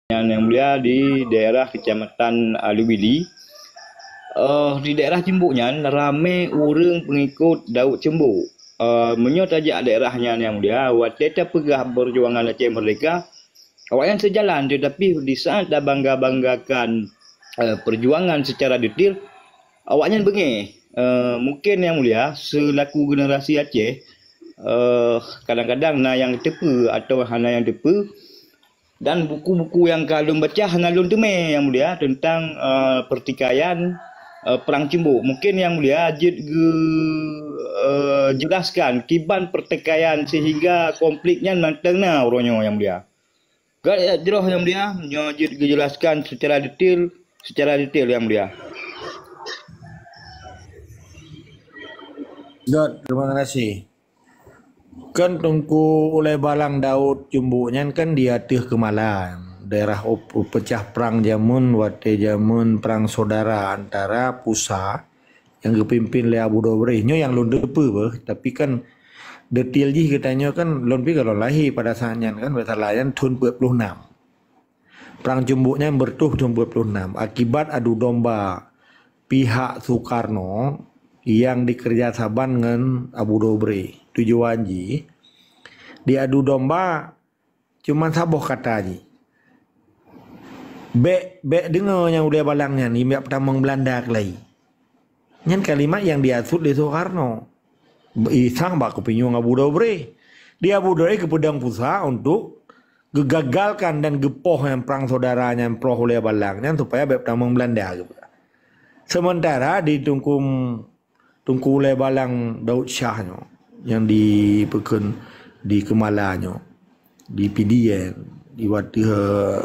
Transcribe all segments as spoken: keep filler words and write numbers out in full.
nyan, Yang Mulia, di daerah Kecamatan Alubili. Eh, di daerah Cumbok nyan ramé ureuëng pengikut Daud Cumbok. Eh, meunyoe tajak daerah nyan, Yang Mulia, watée tapeugah perjuangan Aceh Merdeka, awaknyan sejalan, tetapi di saat tabangga-banggakan, eh, perjuangan secara detail, awaknyan beungéh. Eh, mungkin, Yang Mulia, selaku generasi Aceh, eh, kadang-kadang na nyang teupeu atau hana nyang teupeu, dan buku-buku nyang ka lôn baca hana lôn teumé, Yang Mulia, tentang, eh, pertikaian, eh, Perang Cumbok. Mungkin, Yang Mulia, jeuet geu-, eh, jelaskan kiban pertikaian sehingga konflik nyan mantong na uroe nyoe, Yang Mulia. Gét jroh, Yang Mulia, nyoe jeuet geujelaskan secara detail, secara detail, Yang Mulia. Gét, terima kasih. Kan Teungku Ulée Balang Daud Cumbok nyan kan di ateueh Keumala, daerah up-, peucah prang jameun, watée jameun prang saudara antara Pusa nyang geupimpin lé Abu Dobre. Nyoe nyang lôn teupeu beuh, tapi kan detail jih geutanyoe kan lôn pi ka lôn lahé pada saat nyan kan, bak salah nyan thon peuet ploh nam. Prang Cumbok nyan beureutoh thon peuet ploh nam akibat adu domba pihak Soekarno nyang dikeureuja saban ngon Abu Dobre. Tujuan jih di adu domba cuman saboh kata jih. Bék, bék deungoe nyang ulée balang nyan, imbak peutamong Beulanda keulai. Nyan kalimat nyang diasuet lé Soekarno. Isang bak keupinyueng Abu Dobre. Di Abu Dobre geupeudong Pusa untuk geugagalkan dan geupoh nyang prang saudara nyang proh ulée balang nyan supaya bék peutamong Beulanda. Sementara di Teungku, Teungku Ulée Balang Daud Syah nyoe, nyang di peukon di Keumala nyoe, di Pidie, di wateuh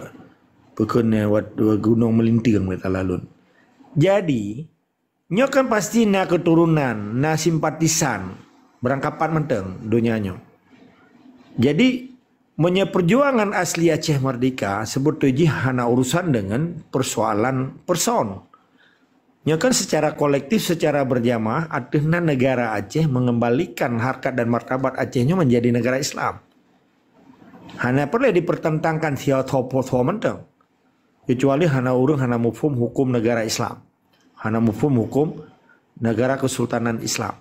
peukon nyan, wat-, Gunong Meulinteng, bak salah lôn. Jadi, nyoe kan pasti na keuturonan, na simpatisan, beurangkapat mantong donya nyoe. Jadi, meunyoe perjuangan asli Aceh Merdeka, sebetulnya jih hana urusan dengan persoalan person. Nyoe kan secara kolektif, secara berjamaah, ateueh nan negara Aceh mengembalikan harkat dan martabat Aceh nyoe menjadi negara Islam. Hana peureulée dipertentangkan siat soe-soe mantong. Kecuali hana ureuëng hana muphom huköm negara Islam. Hana muphom huköm negara kesultanan Islam.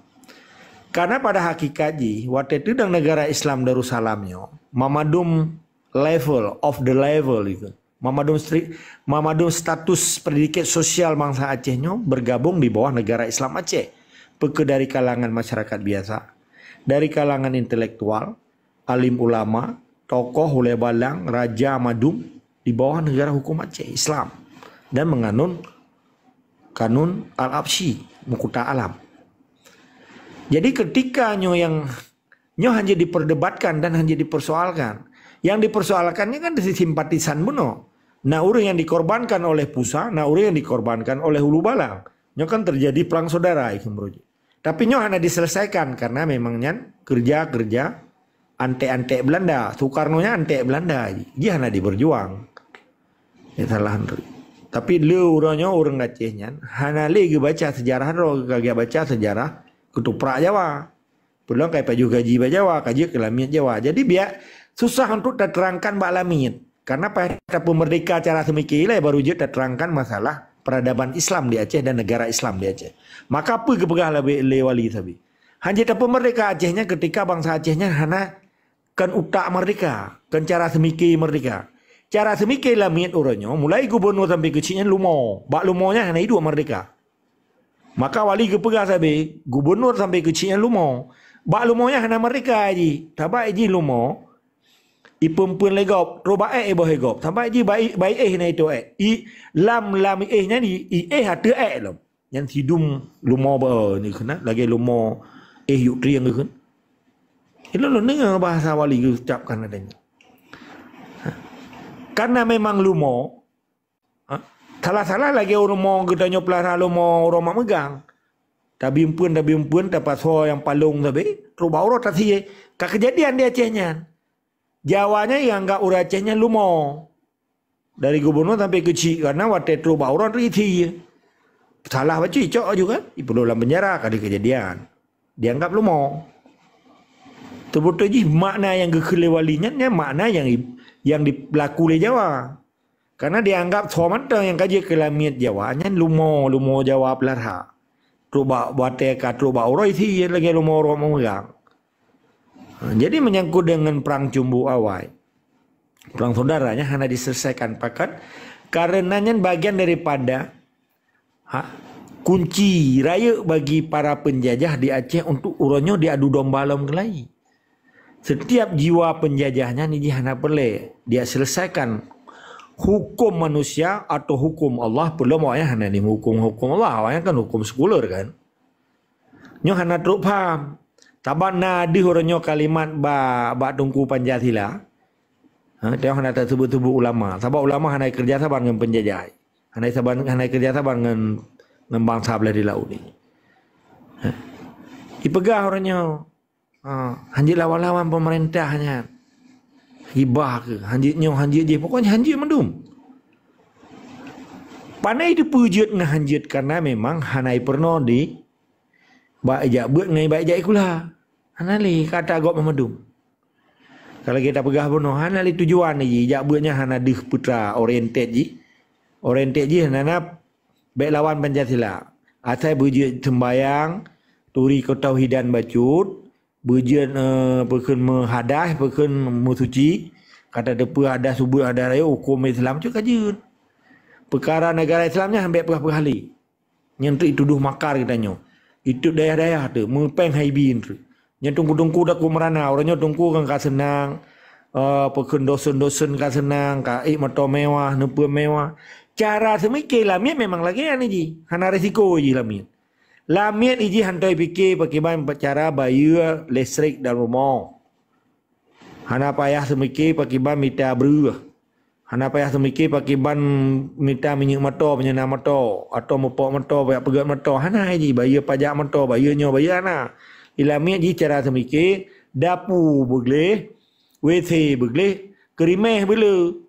Karena pada hakikat jih, watée teudong negara Islam Darussalam nyoe, mamadum level of the level itu. Mamadum stri-, mamadum status predikat sosial bansa Aceh nyoe bergabung di bawah negara Islam Aceh. Peue keu dari kalangan masyarakat biasa, dari kalangan intelektual, alim ulama, tokoh ulée balang, raja madum di bawah negara hukum Aceh Islam dan menganut kanun Al-Absyi, Meukuta Alam. Jadi ketika nyoe yang, nyoe hanya diperdebatkan dan hanya dipersoalkan. Yang dipersoalkan ini kan dari simpatisan bunoe. Na ureuëng yang dikorbankan oleh Pusa, na ureuëng yang dikorbankan oleh Ulubalang. Nyoe kan terjadi perang saudara itu merujuk. Tapi nyoe hana diselesaikan karena memang nyan kerja-kerja antek-antek Belanda. Soekarno nyan antek Belanda. Jih hana diberjuang. Ya salah tu. Tapi le uroe nyoe ureuëng Aceh nyan hana lé geubaca sejarah droe, ka geubaca sejarah keutuprak Jawa. Peulom kai pajoh gaji bak Jawa, ka jeuet keu lamiet Jawa. Jadi biak susah untuk taterangkan bak lamiet. Karena payah tapeumerdeka cara seumiké ilée baru jeuet taterangkan masalah peradaban Islam di Aceh dan negara Islam di Aceh. Maka peue geupeugah lé, lé wali sabe? Hana jeuet tapeumerdeka Aceh nyan ketika bansa Aceh nyan hana kon utak merdeka, kon cara seumiké merdeka. Cara seumiké lamiet uroe nyoe, mulai gubunur sampai keuchik nyan lumo. Bak lumo nyan hana iduek merdeka. Maka wali geupeugah sabe, gubunur sampai keuchik nyan lumo. Bak lumo nyan hana merdeka jih. Saban jih lumo, ipeuen-peuen lé gob, trok bak ék iboh lé gob. Saban jih bai, bai éh na itôh ék. I lam, lam éh nyan i, i éh ateueh ék lom. Nyan sidum lumo ba ni keunan, lagée lumo éh yuk trieng keunan. Ilôn lôn deungoe bahasa wali geucapkan adanya. Karena memang lumo, ha, salah-salah lagée lumo geutanyoe peulara lumo uroe mak meugang. Tabi eumpeuen, tabi eumpeuen, tapasoe nyang palong sabe, trok bak uroe tasie. Ka keujadian di Aceh nyan. Jawa nyan ianggap ureuëng Aceh nyan lumo. Dari gubunur sampai keuchik, karena watée trok bak uroe ri sie. Salah bacut icok aju kan, ipeuduek lam penjara, ka lheueh keujadian. Dianggap lumo. Teubeutôi jih makna nyang geukheun lé wali nyan, nyan makna nyang i-, nyang dipeulaku lé Jawa. Karena dianggap soe mantong nyang ka jeuet keu lamiet Jawa nyan lumo, lumo Jawa peulara. Trok bak watèe ka trok bak uroe sie lagèe lumo uroe meumeugang. Ha, jadi menyangkut dengan perang cumbu awai, perang saudara nyan hana diselesaikan. Pakon? Karena nyan bagian daripada, ha, kunci rayeuk bagi para penjajah di Aceh untuk uroe nyoe diadu domba lom keulai. Setiap jiwa penjajah nyan jih hana peureulèe diselesaikan. Hukum manusia atau hukum Allah, peulom awaknyan hana dihukum hukum Allah, awaknyan kan hukum sekuler kan. Nyoe hana trok paham. Saban na deuh uroe nyoe kalimat ba-, bak Teungku Pancasila. Ha, teuh hana tasebut-sebut ulama. Sabab ulama hana keureuja saban ngon penjajah. Hana saban, hana keureuja saban ngon, ngon bansa blaih di laôt nyoe. Ha. Ipeugah uroe nyoe, ha, hanjeuet lawan-lawan pemerintah nyan. Hibah keuh, hanjeuet nyoe, hanjeuet jih. Pokoknya hanjeuet mandum. Pane teupeue jeuet ngon hanjeuet, karena memang hana ipeurunoe di bak ijak beuet ngon bak ijak sikula. Hana lé kata gob mandum. Kalau kita peugah bunoe, hana lé tujuan jih, ijak beuet nyan hana deuh putra oriented jih. Oriented jih hana na bèk lawan Pancasila. Asai beujeuet sembayang, turi keutauhidan bacut, beujeuet, eh, peukheun meuhadas, peukheun meusuci, kata teupeue hadas subuet hadas rayeuk, hukum Islam cit ka jeuet. Peukara negara Islam nyan han bèk peugah-peugah lé. Nyan teuk itudoh makar geutanyoe. Ituek dayah-dayah teuk, meupéng hai bin teuk. Nyan teungku-teungku takot meurana, uroe nyoe teungku kan ka seunang, eh, peukheun dosen-dosen ka seunang, ka ék moto mewah, neupeue mewah. Cara seumike lamiet memang lagèe nyan jih, hana risiko jih lamiet. Lamiet jih han toe pike pakiban cara bayeue listrik dan rumoh. Hana payah seumike pakiban mita breueh. Hana payah seumike pakiban mita minyeuk moto, peunyena moto, atau mupok moto, payah peugöt moto. Hana jih, bayeue pajak moto, bayeue nyoe, bayeue hana. Ilamiet jih cara seumike, dapu beugleh, WC beugleh, keurimeh beuleu.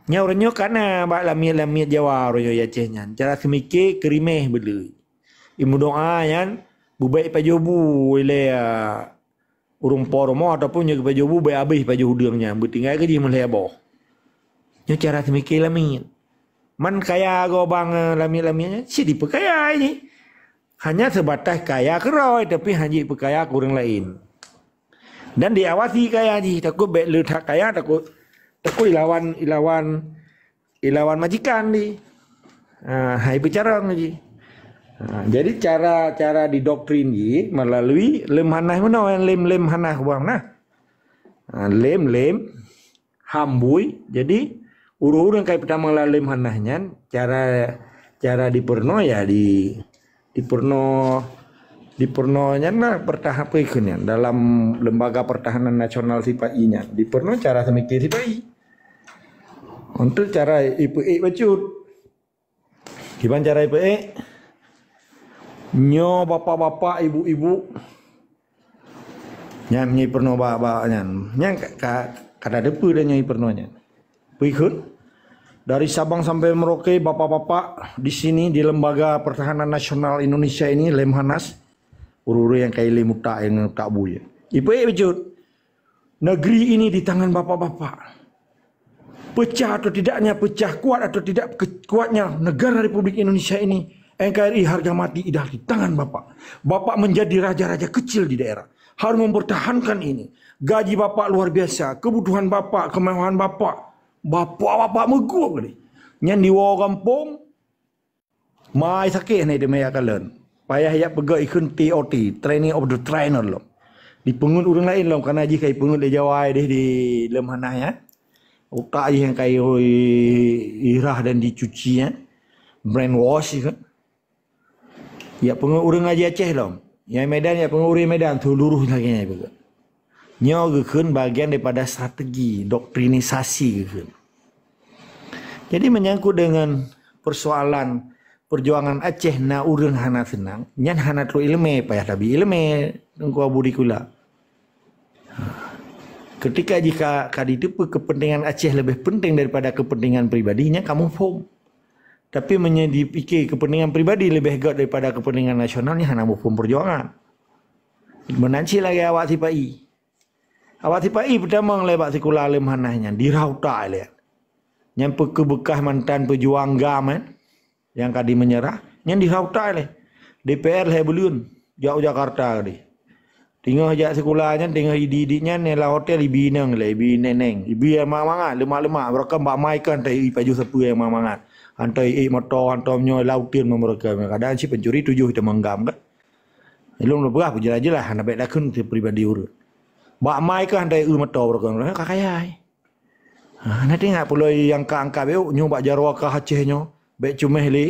Nyan uroe nyoe ka na bak lamiet-lamiet Jawa uroe nyoe Aceh nyan. Cara seumike keurimeh beuleu. Imeudoa nyan beubèk pajoh bu ilèe, ah, ureueng po rumoh ataupun nyoe pajoh bu bèk abéh pajoh udeueng nyan. Beutinggai keu jih meulhèe boh. Nyoe cara seumike lamiet. Man kaya gob bang, eh, lamiet-lamiet nyan, cit dipeukaya jih. Hanya seubatas kaya keurôi, tapi hana jipeukaya keu ureueng laén. Dan diawasi kaya jih, takot bèk le that kaya, takot, takot ilawan, ilawan, ilawan majikan jih. Ha, hai beucarông jih. Ha, jadi cara, cara didoktrin jih melalui lem hanah meunoe, lem, lem hanah buang nah. Ha, lem, lem. Hambui. Jadi, ureueng-ureueng kai peutama lam lem hanah nyan, cara, cara dipeurunoe ya di, dipeurunoe, dipeurunoe nyan lah pertahan apa ikheun nyan. Dalam Lembaga Pertahanan Nasional sipa-i nyan, dipeurunoe cara seumike sipa-i. Untuk cara ipeuék bacut. Kiban cara ipeuék? Nyoe bapak-bapak, ibu-ibu. Nyan, nyoe ipeurunoe bak, bak nyan. Nyan ka, ka, ka tateupeue dah nyoe ipeurunoe nyan. Peue ikheun? Dari Sabang sampai Merauke, bapak-bapak di sini, di Lembaga Pertahanan Nasional Indonesia ini, Lemhanas, ureueng-ureueng nyang kai lem utak, nyang utak bui. Ipeuék bacut. Negeri ini di tangan bapak-bapak. Pecah atau tidaknya, pecah kuat atau tidak ke-, kuatnya negara Republik Indonesia ini, N K R I harga mati idah di tangan bapak. Bapak menjadi raja-raja kecil di daerah. Harus mempertahankan ini. Gaji bapak luar biasa, kebutuhan bapak, kemewahan bapak. Bapak-bapak meugop tadi. Nyan diwoe gampông, mai sakét hana teumé jak kalon. Payah jak peugöt ikheun T O T, training of the trainer lom. Dipeungeut ureueng laén lom, karena jih ka ipeungeut lé Jawa deh di lem hanah nyan. Utak jih nyang ka i-, irah dan dicuci nyan. Brainwash ikheun. Jak peungeut ureueng ngaji Aceh lom. Nyang Medan jak peungeut ureueng Medan, tu lurus lagèe nyan ipeugah. Nyoe geukheun bagian daripada strategi doktrinisasi geukheun. Jadi menyangkut dengan persoalan perjuangan Aceh na ureueng hana seunang, nyan hana trok ileumèe, payah tabi ileumèe, Teungku Abu Dikula. Ketika jih ka, ka jiteupeue kepentingan Aceh lebih penting daripada kepentingan pribadi, nyan ka muphom. Tapi meunyoe jipike kepentingan pribadi leubeh göt daripada kepentingan nasional, nyan hana muphom peujuangan. Meunan cit lagèe awak sipa-i. Awak sipa-i peutamong lé bak sikula lem hanah nyan, dirhah utak lé. Nyan peu keuh beukah mantan peujuang GAM, eh, nyang ka di meunyeurah. Nyan di Hautai lé. DPR lhée buleuen jak u Jakarta tadi. Teungoh jak sikula nyan, teungoh ididik nyan, lam hotel ibi inong lé, ibi neneng, ibi nyang mangat-mangat, leumah-leumah. Beureuka bak mai keuh hantom ié pajoh sapeue nyang mangat-mangat. Hantom ié moto, hantom nyoe, lam uteuen meureuka. Kadang cit pencuri tujoh teuma GAM kan. Lôn peugah peujeulaih-jeulaih, hana bék takheun keu pribadi ureuëng. Bak mai keuh hantom ié moto beureuka, ka kaya. Ha, na teuingat pulo nyang ka angkat bék nyoe bak jaroe ka Aceh nyoe. Bék cuméh lé,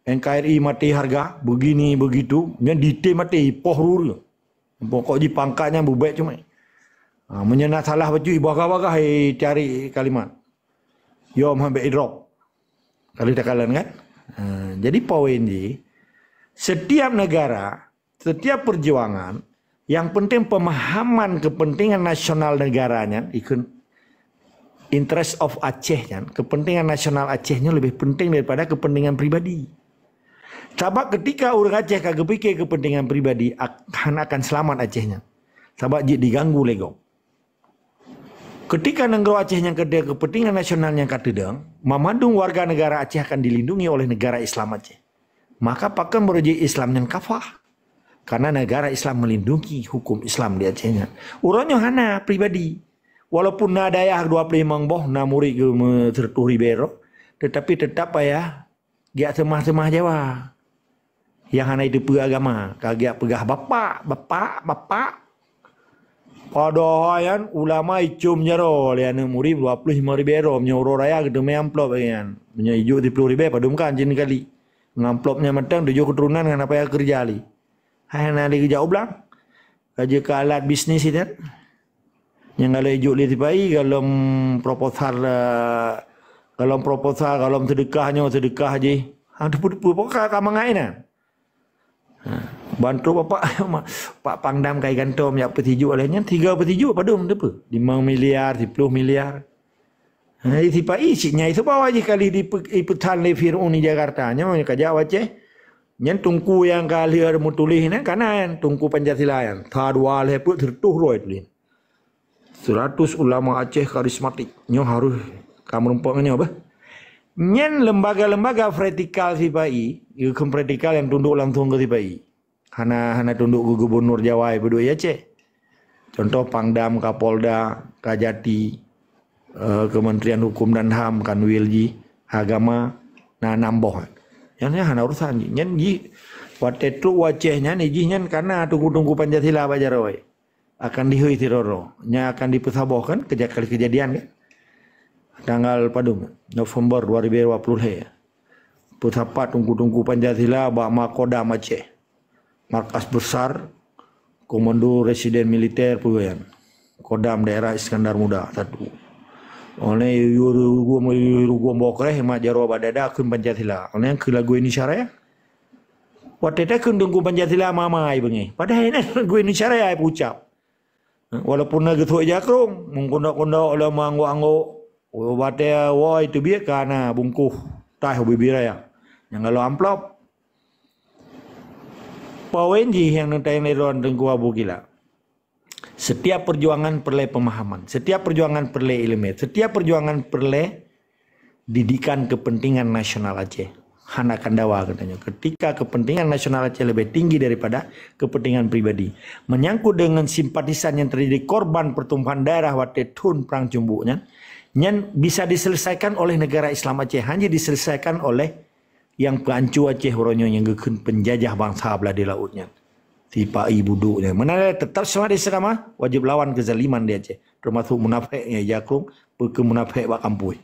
NKRI maté harga, begini begitu. Nyan dite maté, poh ruru. Pokok jih pangkat nyan bubék cuméh. Ha, meunyoe na salah bacut, ibagah-bagah, eh, cari kalimat. Yom han bék idrop. Kali takalon kan? Ha, jadi poin jih, setiap negara, setiap perjuangan, yang penting pemahaman kepentingan nasional negara nyan, ikut interest of Aceh nyan, kepentingan nasional Aceh nyan lebih penting daripada kepentingan pribadi. Sabab ketika ureuëng Aceh ka geupike kepentingan pribadi, ak-, hana akan selamat Aceh nyan. Sabab jeuet diganggu lé gob. Ketika nanggroe Aceh nyang keudeh kepentingan nasional nyang ka teudong, mamandum warga negara Aceh akan dilindungi oleh negara Islam Aceh. Maka pakon beureuji Islam nyan kafah? Karena negara Islam melindungi hukum Islam di Aceh nyan. Uroe nyoe hana pribadi. Walaupun na dayah dua puluh limong boh, na murit geumeu seratus ribée droe, tetapi tetap payah giak seumah-seumah Jawa. Nyang hana jiteupeue agama, ka giak peugah, "Bapak, bapak, bapak." Padahai nyan ulama icom jaroe lé aneuëk murit dua puluh limong ribée droe, meunyoe uroe raya geuteumé amplop lagée nyan. Meunyoe ijok siploh ribée, padum kan jih kali. Ngon amplop nyan mantong tujoh keuturonan hana payah keureuja lé. Hai hana lé geujak u blang. Ka jeuet keu alat bisnis nyan. Nyang galak ijok lé sipa-i, golom proposal, eh, golom proposal, golom seudeukah nyoe, seudeukah jih. Ha, teupeue-teupeue, pokok ka, ka mangat inan. Ha, bantu bapak, Pak Pangdam kai gantom jak peutijok lé nyan, tiga peutijok padum teupeue? Limong miliar, siploh miliar. Ha, sipa-i cit nyai, sebab jih kali di pe-, ipeutan lé Fir'aun di Jakarta. Nyoe ka jak u Aceh. Nyan teungku nyang ka lheueh meutuléh nyan, ka na nyan, teungku Pancasila nyan. Sa dua lhée peuet seratus droe tuléh. Seratus ulama Aceh karismatik. Nyoe harus ka meurumpok ngon nyoe beh. Nyan lembaga-lembaga vertikal sipa-i, geukheun vertikal nyang tunduk langsung keu sipa-i. Hana, hana tunduk keu gubernur Jawa nyang peuduek di Aceh. Contoh Pangdam, Kapolda, Kajati, eh, Kementerian Hukum dan HAM, Kanwil jih, Agama, na nam boh. Nyan, nyan hana urusan jih. Nyan jih, watée trok u Aceh nyan, jih nyan ka na teungku-teungku Pancasila bak jaroe. Akan dihôi sidroe-droe. Nyan akan dipeusaboh kan, keja-, kali kejadian kan. Tanggal padum, November dua ribu dua puluh lhée. Peusapat teungku-teungku Pancasila bak Makodam Aceh. Markas besar Komando Residen Militer peue nyan. Kodam Daerah Iskandar Muda satu. Oleh yu-, yu-, yu-, yu-, yu-, boh kreh mat jaroe bak dada kheun Pancasila. Oleh keu lagu Indonesia Raya. Watée takheun teungku Pancasila mamai beungéh. Padahai na lagu Indonesia Raya peucap. Walaupun na geusok jakrong, mengkondok-kondok lom anggok-anggok. Watée woe teubiet ka na bungkôh tah ubit-ubit raya. Nyang galo amplop. Poin jih nyang neutanyong lé droen Teungku Abu Gila. Setiap perjuangan peureulée pemahaman, setiap perjuangan peureulée iéleumé, setiap perjuangan peureulée didikan kepentingan nasional Aceh. Hana akan dawa geutanyoe. Ketika kepentingan nasional Aceh lebih tinggi daripada kepentingan pribadi. Menyangkut dengan simpatisan yang terjadi korban pertumpahan darah watée thon Perang Cumbok nyan, nyan bisa diselesaikan oleh negara Islam Aceh, hana diselesaikan oleh nyang peuanco Aceh uroe nyoe nyang geukheun penjajah bansa blah di laôt nyan. Sipa-i budok nyan. Meunan tetap semangat istighamah, wajéb lawan keuzaliman di Aceh, teumasok munafék nyang jakrong, peue keu munafék bak kampui.